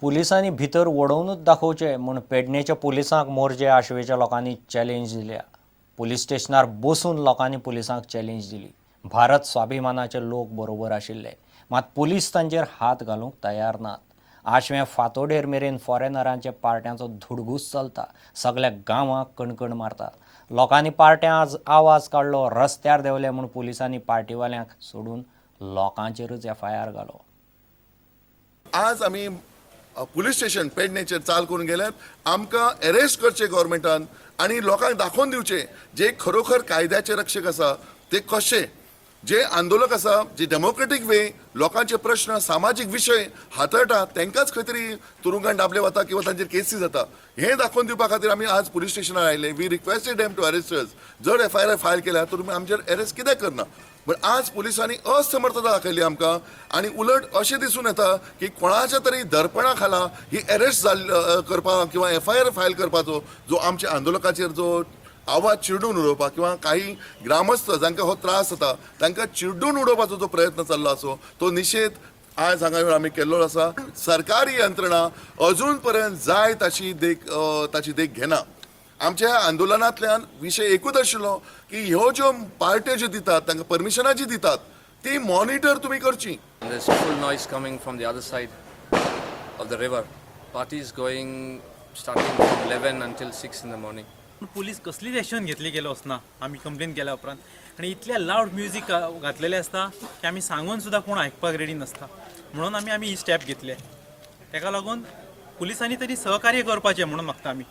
पुलिसांनी भितर वडोवनूच दाखोवचें म्हूण पेडणेच्या पुलिसांक मोरजे आशवेच्या लोकांनी चॅलेंज दिल्या. पुलीस स्टेशनार बसून लोकांनी पुलिसांक चॅलेंज दिली. भारत स्वाभिमानाचे लोक बरोबर आशिल्ले, मात पुलीस तांचेर हात घालूंक तयार नात. आशवें फातोडेर मेरेन फॉरेनरांच्या पार्ट्यांचो धुडगूस चलता. सगल्या गांवाक कणकण मारता. लोकांनी पार्ट्यां आज आवाज काडलो, रस्त्यार देंवले म्हूण पुलिसांनी पार्टीवाल्यांक सोडून लोकांचेरूच एफआयआर घालो. आज आमी पुलीस स्टेशन पेडणेचेर चाल करून गेल्यात. आमकां अरेस्ट करचे गव्हर्मेंटान आनी लोकांक दाखोवन दिवचे जे खरोखर कायद्याचे रक्षक आसा ते कशे, जे आंदोलक आसा जे डेमोक्रेटीक वे लोकांचे प्रश्न सामाजीक विशय हाताळटा तांकांच खंय तरी तुरुंगान दाबले वता किंवा तांचेर केसी जाता. हें दाखोवन दिवपा खातीर आमी आज पुलीस स्टेशनार आयले. We requested them to arrest us. जर एफआयआर फायल केल्या तर तुमी आमचेर अरेस्ट कित्याक करना? पण आज पुलिसांनी असमर्थता दाखयली आमकां आनी उलट अशें दिसून येता की कोणाच्या तरी दर्पणा खाला ही अरेस्ट जाल्ली करपाक किंवा एफआयआर फायल करपाचो जो आमच्या आंदोलकाचेर जो आवाज चिरडून उडोवपाक किंवा काही ग्रामस्थ जांकां हो त्रास जाता तांकां चिरडून उडोवपाचो जो प्रयत्न चल्लो आसो तो निशेध आज हांगा येवन आमी केल्लो आसा. सरकारी यंत्रणा अजून पर्यंत जाय ताची देख घेना. आमच्या आंदोलनांतल्यान विशय एकूच आशिल्लो की ह्यो ज्यो पार्ट्यो ज्यो दितात तांकां परमिशनां जी दितात ती मॉनिटर तुमी करची. There's full noise coming from the other side of the river. Parties going starting from 11 until 6 in the morning. Police कसलीच एक्शन घेतली गेलो वचना आमी कंप्लेन केल्या उपरांत आनी इतलें लावड म्युजीक घातलेलें आसता की आमी सांगून सुद्दां कोण आयकपाक रेडी नासता. म्हणून आमी आमी ही स्टेप घेतले. तेका लागून पुलिसांनी तरी सहकार्य करपाचें म्हणून मागता आमी.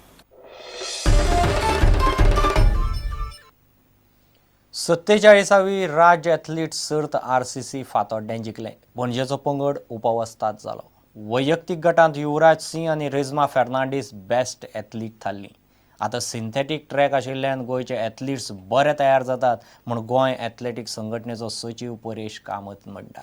47वी राज्य एथलीट सर्त आरसीसी फातोड्डें जिखलें. पणजेचो पंगड उपवस्ताद जालो. वैयक्तीक गटांत युवराज सिंह आनी रिझमा फेर्नांडीस बेस्ट एथलीट थारलीं. आतां सिंथेटीक ट्रॅक आशिल्ल्यान गोंयचे एथलीट्स बरे तयार जातात म्हूण गोंय एथलेटीक संघटनेचो सचीव परेश कामत म्हणटा.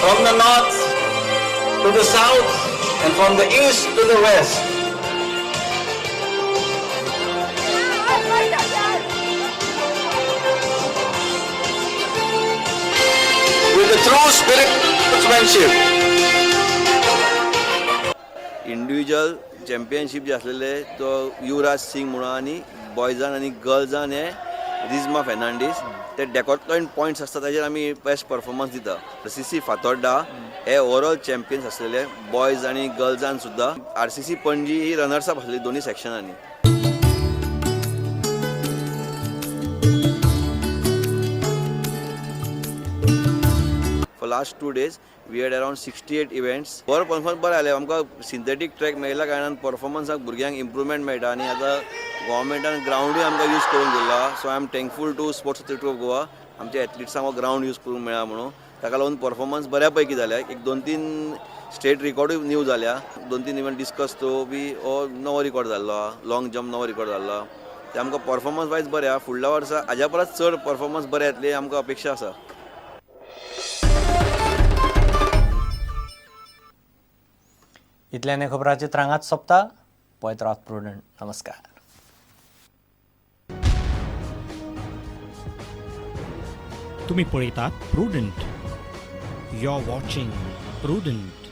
From the north to the south and from the east to the west. With the true spirit of sportsmanship. Individual championship जे आसलेले तो युवराज सिंग म्हणून आनी बॉयजान आनी गर्ल्सान हे रिझमा फेर्नांडीस ते डेकॉथलॉन पॉयंट्स आसता ताजेर आमी बेस्ट परफॉर्मन्स दिता. सी सी फातोड्डा हे ओवरऑल चॅम्पियन्स आसलेले बॉयज आनी गर्ल्सान सुद्दां. आरसीसी पणजी ही रनर्स अप आसली दोनूय सेक्शनांनी. For last 2 days we had around 68 events. बरो परफॉर्मन्स बरें आयलें आमकां. सिंथेटीक ट्रॅक मेळिल्ल्या कारणान परफॉर्मन्साक भुरग्यांक इम्प्रुवमेंट मेळटा आनी आतां गव्हर्मेंटान ग्रावंडूय आमकां यूज करूंक दिला. So I am thankful to Sports Authority of Goa. आमच्या एथलिट्सांक हो ग्रावंड यूज करूंक मेळ्ळा म्हणून ताका लागून परफॉर्मन्स बऱ्या पैकी जाल्या. एक 2-3 स्टेट रिकॉर्डूय न्यू जाल्या. 2-3 इव्हन डिस्कस थ्रो बी हो नवो रिकॉर्ड जाल्लो आहा. लॉंग जंप नवो रिकॉर्ड जाल्लो आहा. ते आमकां परफॉर्मन्स वायज बरें आहा. फुडल्या वर्सा हाज्या परस चड परफॉर्मन्स बरें येतले आमकां अपेक्षा आसा. इतल्यान खबराचे त्रांगात सोंपता. पळयत रावत प्रुडंट. नमस्कार. तुम्ही पळयतात Prudent. You are watching Prudent.